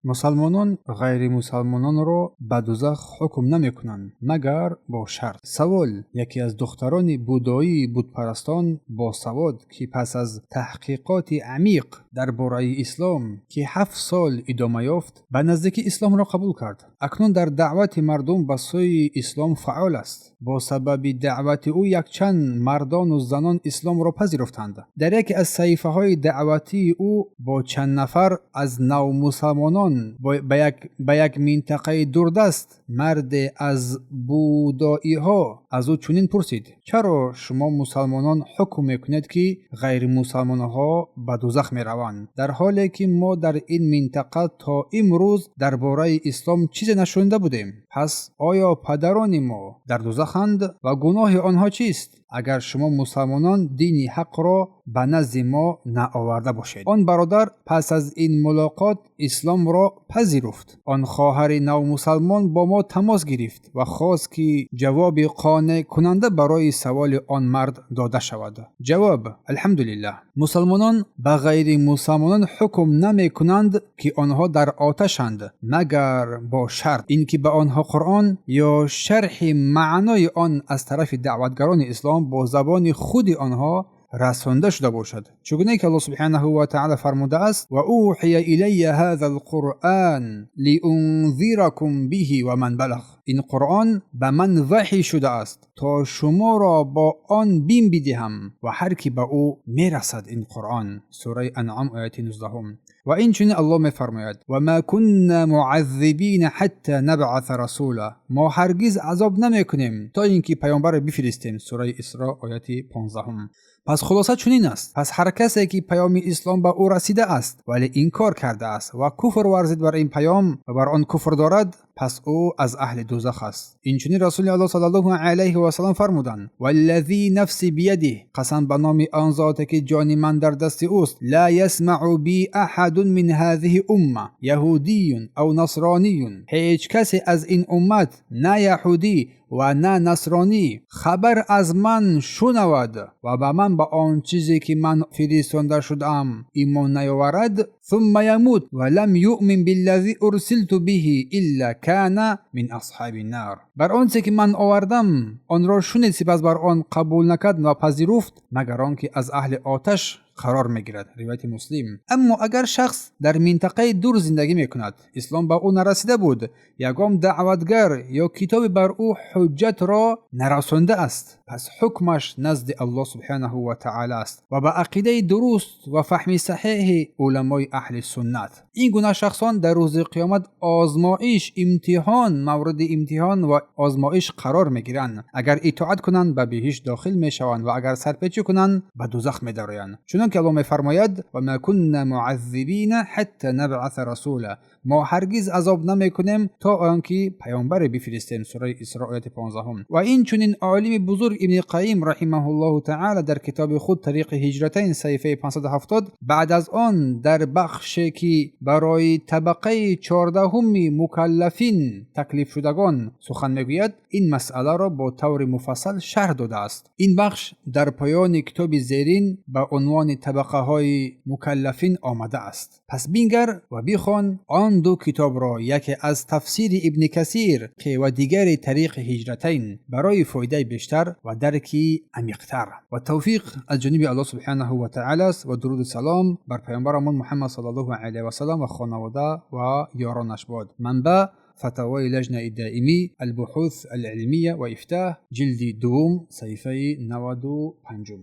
Мусалмонон ғайримусалмононро ба дузах ҳукм намекунанд, магар бо шарт. Савол: яке аз духтарони будоии бутпарастон босавод, ки пас аз таҳқиқоти амиқ дар бораи ислом, ки 7 сол идома ёфт, ба наздикӣ исломро қабул кард. Акнун дар даъвати мардум ба сӯи ислом фаъол аст. Бо сабаби даъвати ӯ якчанд мардону занон исломро пазируфтанд. Дар яке аз саҳифаҳои даъватии ӯ бо чанд нафар аз навмусалмонон ба як минтақаи дурдаст марде аз будоиҳо аз ӯ чунин пурсид: «Чаро шумо мусалмонон ҳукм мекунед, ки ғайримусалмонҳо ба дузах мераванд, дар ҳоле ки мо дар ин минтақа то имрӯз дар бораи ислом чизе нашунида будем? Пас оё падарони мо дар дузаханд ва гуноҳи онҳо чист, агар шумо мусалмонон дини ҳақро ба назди мо наоварда бошед?» Он бародар пас аз ин мулоқот исломро пазируфт. Он хоҳари навмусалмон бо мо тамос гирифт ва хост, ки ҷавоби қонеъкунанда барои саволи он мард дода шавад. Ҷавоб: алҳамдулиллаҳ, мусалмонон ба ғайримусалмонон ҳукм намекунанд, ки онҳо дар оташанд, магар бо шарт, ин ки ба онҳо Қуръон ё шарҳи маънои он аз тарафи даъватгарони ислом бо забони худи онҳо расонда шуда бошад, чугуне ки Аллоҳ субҳанаҳу ва таъала фармудааст: «Ва ӯҳия илайя ҳаза алқуръан лиунзиракум биҳи ва ман балағ». Ин Қуръон ба ман ваҳй шудааст, то шуморо бо он бим бидиҳам ва ҳар ки ба ӯ мерасад ин Қуръон. Сураи Анъом, ояти 19-ум. Ва инчунин Аллоҳ мефармояд: «Ва ма кунна муаззибина ҳатта набъаса расула». Мо ҳаргиз азоб намекунем, то ин ки паёмбаре бифиристем. Сураи Исро, ояти 15-ум. Пас хулоса чунин аст: пас ҳар касе ки паёми ислом ба ӯ расидааст, вале инкор кардааст ва куфр варзид бар ин паём ва бар он куфр дорад, пас ӯ аз аҳли дузах аст. Инчунин Расули Аллоҳ саллаллоҳу алайҳи васаллам фармуданд: «Валлазӣ нафси биядиҳ», қасам ба номи он зоте, ки ҷони ман дар дасти ӯст, «ла ясмау би аҳадун мин ҳазиҳи умма яҳудиюн ав насрониюн», ҳеҷ касе аз ин уммат, на яҳудӣ ва на насронӣ, хабар аз ман шунавад ва ба ман, ба он чизе ки ман фиристонда шудаам, имон наёварад, ثم يموت ولم يؤمن بالذي أرسلت به إلا كان من أصحاب النار. Бар он чизе ки ман овардам, онро шунид, сипас бар он қабул накард ва пазируфт, магар он ки аз аҳли оташ қарор мегирад. Ривояти Муслим. Аммо агар шахс дар минтақаи дур зиндагӣ мекунад, ислом ба ӯ нарасида буд, ягон даъватгар ё китобе бар ӯ ҳуҷҷатро нарасондааст, пас ҳукмаш назди Аллоҳ субҳанаҳу ва таъала аст ва ба ақидаи дуруст ва фаҳми саҳеҳи уламои аҳли суннат, ин гуна шахсон дар рӯзи қиёмат озмоиш, имтиҳон, мавриди имтиҳон ва озмоиш қарор мегиранд. Агар итоат кунанд, ба биҳишт дохил мешаванд ва агар сарпечӣ кунанд, ба дузах медароянд, чунон ки Аллоҳ мефармояд: «Ва ма кунна муаззибина ҳатта набъаса расула». Мо ҳаргиз азоб намекунем, то он ки паёмбаре бифиристем. Сураи Исро, ояти 15-ум. Ва инчунин олими бузург Ибни Қайим раҳимаҳуллоҳу таъала дар китоби худ «Тариқи ҳиҷратайн», саҳифаи 570, баъд аз он дар бахше, ки барои табақаи 14-уми мукаллафин, таклифшудагон, сухан мегӯяд, ин масъаларо бо таври муфассал шарҳ додааст. Ин бахш дар поёни китоби зерин ба унвони табақаҳои мукаллафин омадааст. Пас бингар ва бихон он ду китобро, яке аз тафсири Ибни Касир ва дигари «Тариқи ҳиҷратайн», барои фоидаи бештар ва дарки амиқтар. Ва тавфиқ аз ҷониби Аллоҳ субҳанаҳу ва таъала аст. Ва дуруду салом бар паёмбарамон Муҳаммад саллаллоҳу алайҳи васаллам ва хонавода ва ёронаш бод. Манбаъ: Фатавои Лаҷнаи доимӣ албуҳус алилмия ва ифтоҳ, ҷилди дуввум, саҳифаи 95-ум.